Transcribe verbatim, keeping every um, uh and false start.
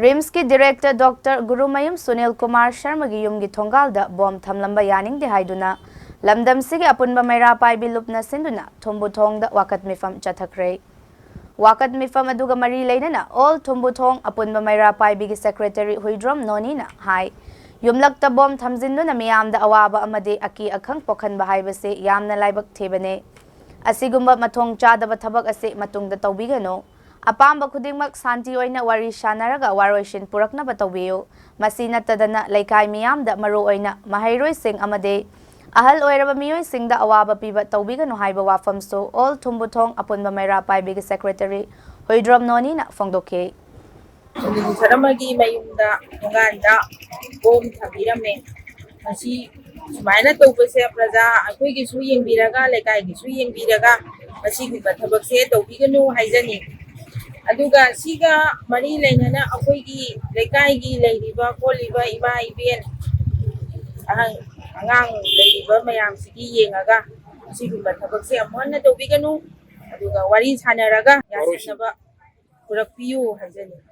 ꯔꯤꯝꯁꯀꯤ director doctor Gurumayum Sunil Kumar ꯁꯔꯃꯒꯤ ꯌꯨꯝꯒꯤ ꯊꯣꯡꯒꯥꯜꯗ bomb ꯊꯝꯂꯝꯕ ꯌꯥꯅꯤꯡꯗꯦ ꯍꯥꯏꯗꯨꯅ ꯂꯝꯗꯝꯁꯤꯒꯤ ꯑꯄꯨꯟꯕ ꯃꯩꯔꯥ ꯄꯥꯏꯕꯤ ꯂꯨꯞꯅ ꯁꯤꯟꯗꯨꯅ ꯊꯨꯝꯕꯨꯊꯣꯡꯗ ꯋꯥꯀꯠ ꯃꯤꯐꯝ ꯆꯠꯊꯈ꯭ꯔꯦ꯫ ꯋꯥꯀꯠ ꯃꯤꯐꯝ ꯑꯗꯨꯒ ꯃꯔꯤ ꯂꯩꯅꯅ ꯑꯣꯜ ꯊꯨꯝꯕꯨꯊꯣꯡ ꯑꯄꯨꯟꯕ ꯃꯩꯔꯥ ꯄꯥꯏꯕꯤꯒꯤ ꯁꯦꯀ꯭ꯔꯦꯇꯔꯤ ꯍꯨꯏꯗ꯭ꯔꯣꯝ ꯅꯣꯅꯤꯅ ꯍꯥꯏ, ꯌꯨꯝꯂꯛꯇ ꯕꯣꯝ ꯊꯝꯖꯤꯟꯗꯨꯅ ꯃꯤꯌꯥꯝꯗ ꯑꯋꯥꯕ ꯑꯃꯗꯤ ꯑꯀꯤ ꯑꯈꯪ ꯄꯣꯛꯍꯟꯕ ꯍꯥꯏꯕꯁꯤ ꯌꯥꯝꯅ ꯂꯥꯏꯕꯛ ꯊꯤꯕꯅꯤ꯫ ꯑꯁꯤꯒꯨꯝꯕ ꯃꯊꯣꯡ ꯆꯥꯗꯕ ꯊꯕꯛ ꯑꯁꯤ ꯃꯇꯨꯡꯗ ꯇꯧꯕꯤꯒꯅꯨ꯫ ꯑꯄꯥꯝꯕ ꯈꯨꯗꯤꯡꯃꯛ ꯁꯥꯟꯇꯤ ꯑꯣꯏꯅ ꯋꯥꯔꯤ ꯁꯥꯟꯅꯔꯒ ꯋꯥꯔꯣꯏꯁꯤꯟ ꯄꯨꯔꯛꯅꯕ ꯇꯧꯕꯤꯌꯨ꯫ ꯃꯁꯤ ꯅꯠꯇꯗꯅ ꯂꯩꯀꯥꯏ ꯃꯤꯌꯥꯝꯗ, ꯃꯔꯨꯑꯣꯏꯅ ꯃꯍꯩꯔꯣꯏꯁꯤꯡ ꯑꯃꯗꯤ ꯑꯍꯜ ꯑꯣꯏꯔꯕ ꯃꯤꯑꯣꯏꯁꯤꯡꯗ ꯑꯋꯥꯕ ꯄꯤꯕ ꯇꯧꯕꯤꯒꯅꯨ ꯍꯥꯏꯕ ꯋꯥꯐꯝꯁꯨ ꯑꯣꯜ ꯊꯨꯝꯕꯨꯊꯣꯡ ꯑꯄꯨꯟꯕ ꯃꯩꯔꯥ ꯄꯥꯏꯕꯤꯒꯤ ꯁꯦꯀ꯭ꯔꯦꯇꯔꯤ ꯍꯨꯏꯗ꯭ꯔꯣꯝ ꯅꯣꯅꯤꯅ ꯐꯣꯡꯗꯣꯛꯈꯤ꯫ ꯁꯨꯅꯤꯜ ꯁꯔꯃꯒꯤ ꯃꯌꯨꯝꯗ ꯊꯣꯡꯒꯥꯟꯗ ꯕꯣꯝ ꯊꯝꯕꯤꯔꯝꯃꯦ꯫ ꯃꯁꯤ ꯁꯨꯃꯥꯏꯅ ꯇꯧꯕꯁꯦ ꯄ꯭ꯔꯖꯥ ꯑꯩꯈꯣꯏꯒꯤꯁꯨ ꯌꯦꯡꯕꯤꯔꯒ, ꯂꯩꯀꯥꯏꯒꯤꯁꯨ ꯌꯦꯡꯕꯤꯔꯒ ꯃꯁꯤꯒꯨꯝꯕ ꯊꯕꯛꯁꯦ ꯇꯧꯕꯤꯒꯅꯨ ꯍꯥꯏꯖꯅꯤꯡꯏ꯫ ꯑꯗꯨꯒ ꯁꯤꯒ ꯃꯔꯤ ꯂꯩꯅꯅ ꯑꯩꯈꯣꯏꯒꯤ ꯂꯩꯀꯥꯏꯒꯤ ꯂꯩꯔꯤꯕ ꯈꯣꯠꯂꯤꯕ ꯏꯃꯥ ꯏꯕꯦꯟ, ꯑꯍꯟ ꯑꯉꯥꯡ ꯂꯩꯔꯤꯕ ꯃꯌꯥꯝꯁꯤꯒꯤ ꯌꯦꯡꯉꯒ ꯃꯁꯤꯒꯨꯝꯕ ꯊꯕꯛꯁꯦ ꯑꯃꯨꯛ ꯍꯟꯅ ꯇꯧꯕꯤꯒꯅꯨ꯫ ꯑꯗꯨꯒ ꯋꯥꯔꯤ ꯁꯥꯟꯅꯔꯒ ꯌꯥꯁꯟꯅꯕ ꯄꯨꯔꯛꯄꯤꯌꯨ ꯍꯥꯏꯖꯅꯤꯡꯏ꯫